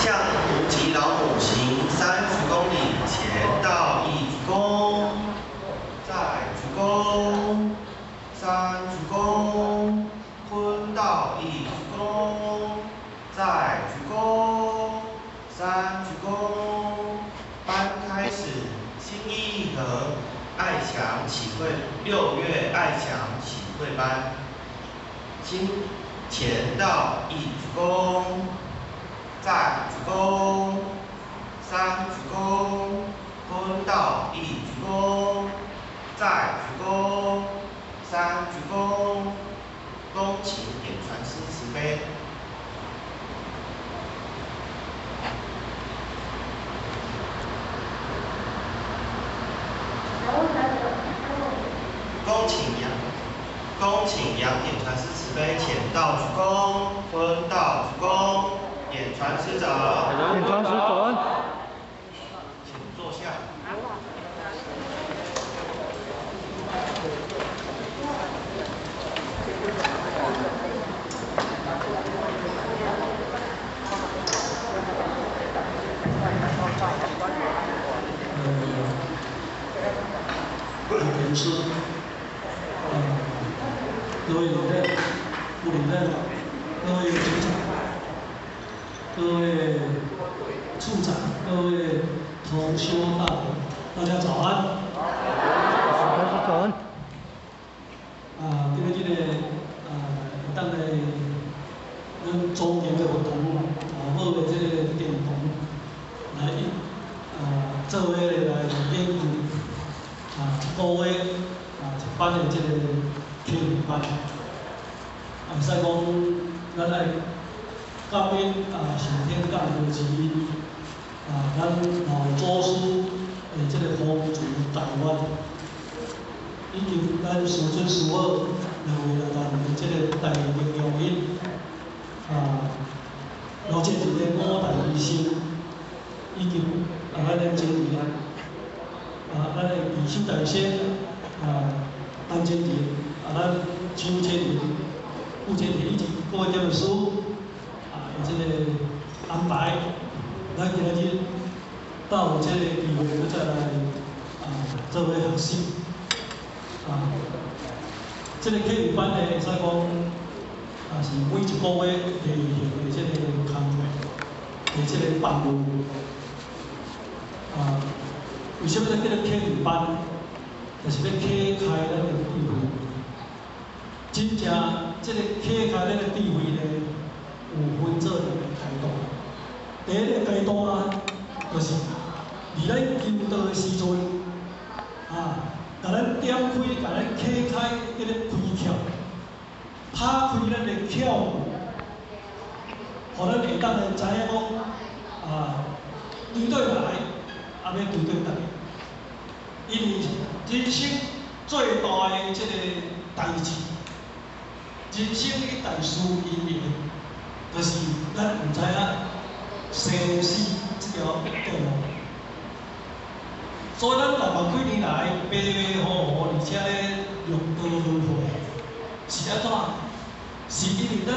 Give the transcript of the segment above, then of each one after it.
向無極老母行30公里，前到一鞠躬，再鞠躬，三鞠躬，坤道一鞠躬，再鞠躬，三鞠躬。班開始，心意和愛牆啟慧6月愛牆啟慧班，新前到一鞠躬，再鞠躬，三鞠躬，坤道一鞠躬，再鞠躬，三鞠躬，恭請點傳師慈悲。恭請楊點傳師慈悲，前道鞠躬，坤道鞠躬，點傳師早。點傳師早安。請坐下。老師，各位領隊、副領隊、各位組長、各位處長、各位同修大德，大家早安。大家早安。啊，今日這個啊，會當來咱莊嚴的活動啊，報的這個殿堂來啊，做伙來研究啊，一個月啊，一班的這個啟明班，啊，會使講咱愛感恩啊，上天降大慈啊，咱老祖師的這個宏慈大願，以及咱師尊師母兩位來咱的這個大能用因啊，老這一個五大醫生，以及啊，咱的前輩啊，咱的義修大仙啊，陳前仁啊，咱邱前仁、傅前仁以及各位點師啊，有這個安排，咱今仔日到有這個機會，閣再來啊，做伙學習啊。這個啟明班呢，會使講啊，是每一個月例行的這個工課，的這個班務啊。為啥物叫做啟明班？就是欲啟開咱的智慧。真正這個啟開咱的智慧呢，有分做兩個階段。第一個階段啊，就是佇咱求道的時陣，啊，共咱點開，共咱啟開彼個開竅，打開咱的竅門，予咱會當來知影講，啊，對對來，啊，欲對對逐个。因為人生最大的這個代誌，人生一大事因緣，就是咱毋知影生死這條道路。所以咱六萬幾年來迷迷糊糊，而且咧六道輪迴，是按怎？是因為咱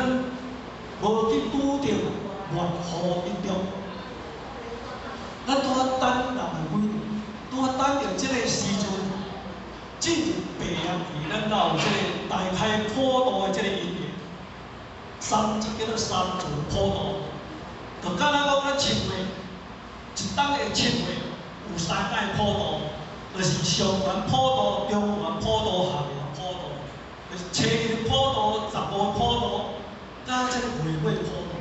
無去拄著末後一中，咱拄仔等六萬幾年，拄仔等著這個時陣進入白陽期，咱才有這個大開普度的這個因緣，三這叫做三途普渡，就敢若講咱7月，一冬的7月有三擺普渡，就是上元普渡、中元普渡、下元普渡，就是初一普渡、15普渡，佮這個月尾普渡。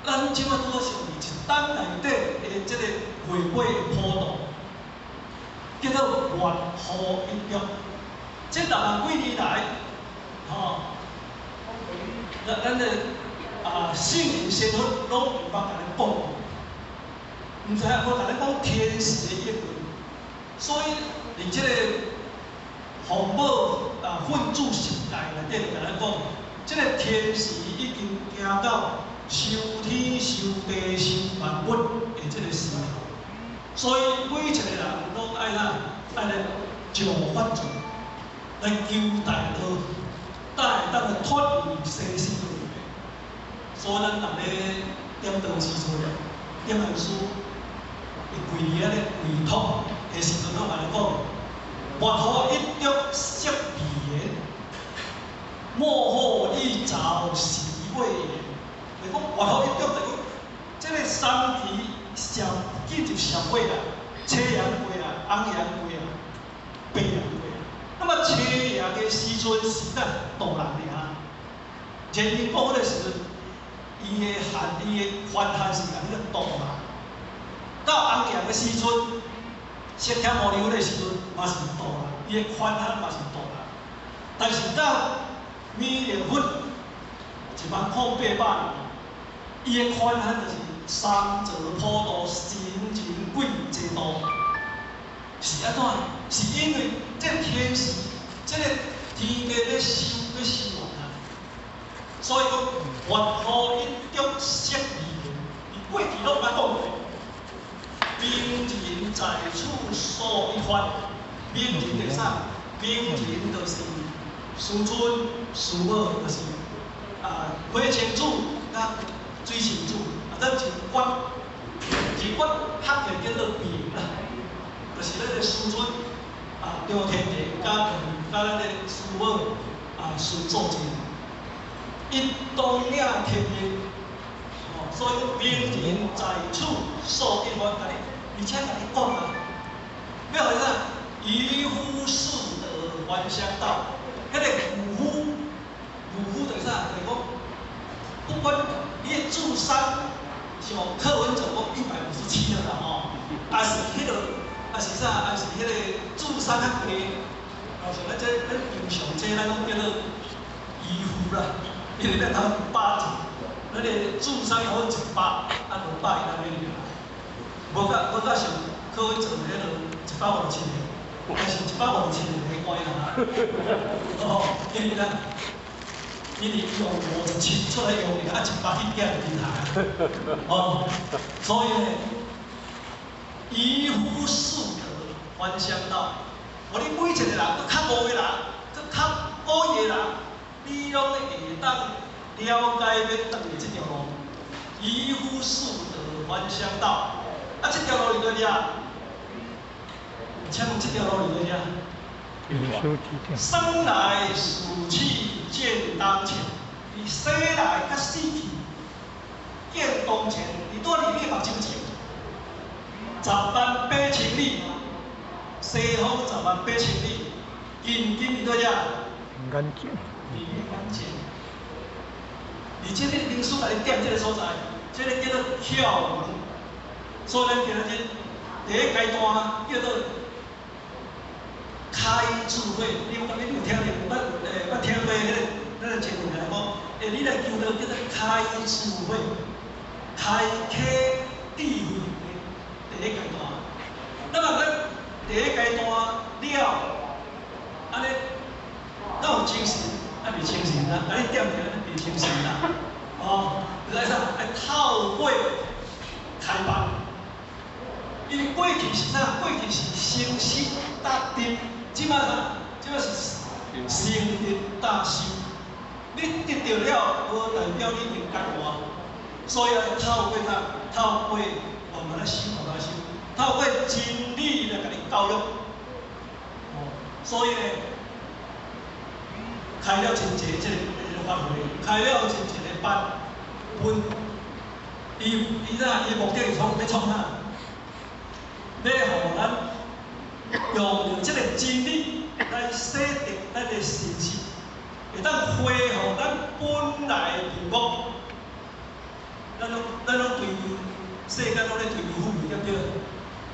咱這擺拄好是佇一冬內底的這個月尾普渡，叫做末後一中。這六萬幾年來，吼，咱的啊聖人仙佛攏毋捌共咱講過，毋知影無共咱講天時的應運，所以佇這個洪寶啊奮主十誡內底就共咱講，這個天時已經行到修天修地修萬物的這個時候，所以每一個人攏愛啥？愛來上法座，來求大道，才會當來脫離生死輪迴。所以咱逐个點燈時陣，點安師伊規年仔咧為托的時陣，攏按呢講：末何一觸色未緣，末後一朝時未延。就講末何一觸，就講這个三期上緊就上過啦，青陽過啦，紅陽過啦，白陽過啦。那麼青陽的時陣是咱度人爾，前因果彼个時陣，伊的限伊的寬限是共你個度人。到紅陽的時陣，釋迦牟尼佛的時陣嘛是度人，伊的寬限嘛是度人。但是到彌勒佛10008年，伊的寬限就是三座普度神情貴濟度。是按怎？是因為這天時，這个天地咧修咧修完啊，所以講末何一觸色未緣，伊過去攏捌講過。明人在此說一法，明人就是啥？明人就是師尊、師母，就是啊，火清子佮水仙子，啊，咱一管一管合起叫做明啦，就是咱的師尊啊，張天地佮佮咱的師母啊，孫祖宗，𪜶當領天命，哦，所以講明人在此說一法，共你，而且共你講啊，欲予啥？愚夫識得還鄉道，彼个愚夫，愚夫就是啥？就是講，不管你的智商，像柯文哲講157了啦吼，抑是彼个，抑是啥？抑是彼个智商較低，哦，像咱這咱平常這咱攏叫做愚夫啦，因為咱頭百字，咱的智商有100，啊200以內爾，無甲像柯文哲彼个157個，但是157個袂乖啦，哦，因為咱。因為用57出來用，啊100去寄平台，哦，所以呢，愚夫識得還鄉道。予你每一個人，閣較悟的人，閣較古意的人，你攏會當了解欲轉的這條路。愚夫識得還鄉道，啊，這條路佇佗遮？請問這條路佇佗遮？生來死去見當前，佇生來佮死去見當前，佇倒佇你目睭前，10萬八千里，西方10萬八千里，近近佇佗遮？眼前。佇你眼前。而且你靈師共你點這个所在，這个叫做竅門。所以咱今仔日第一階段叫做開智慧，你有聽著？捌聽過彼个咱个前面來講，欸，你來求道叫做開智慧，開啟智慧的第一階段。那麼咱第一階段了，按呢，敢有精神？啊，袂精神啊！按呢點著袂精神啦。哦，來啥？愛透過開班，因為過去是啥？過去是生失得得。這擺啥？這擺是生得得修。你得著了，無代表你已經解脫。所以愛透過啥？透過慢慢來修，慢慢修，透過真理來共你教育。哦，所以呢，開了真濟這个法會，開了真濟个班，分伊伊啥？伊目的是創欲創啥？欲予咱用這个真理來洗滌咱的心智，會當恢復咱本來面目。咱攏追求世間攏咧追求富貴，對毋對？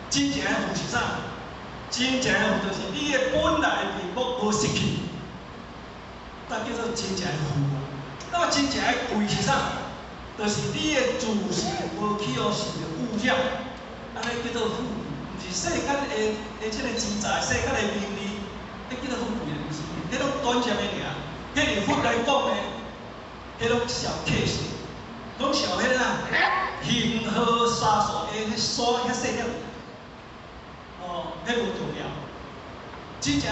真正的富是啥？真正的富就是你的本來面目無失去，才叫做真正的富。那麼真正的貴是啥？就是你的自性無去予受著污染，按呢叫做富貴。毋是世間的這个錢財、世間的名利，彼叫做富貴，毋是，彼攏短暫的爾。彼佇佛來講呢，彼攏小 case，攏小彼個啊，恆河沙數的彼沙遐細粒，哦，彼無重要。真正。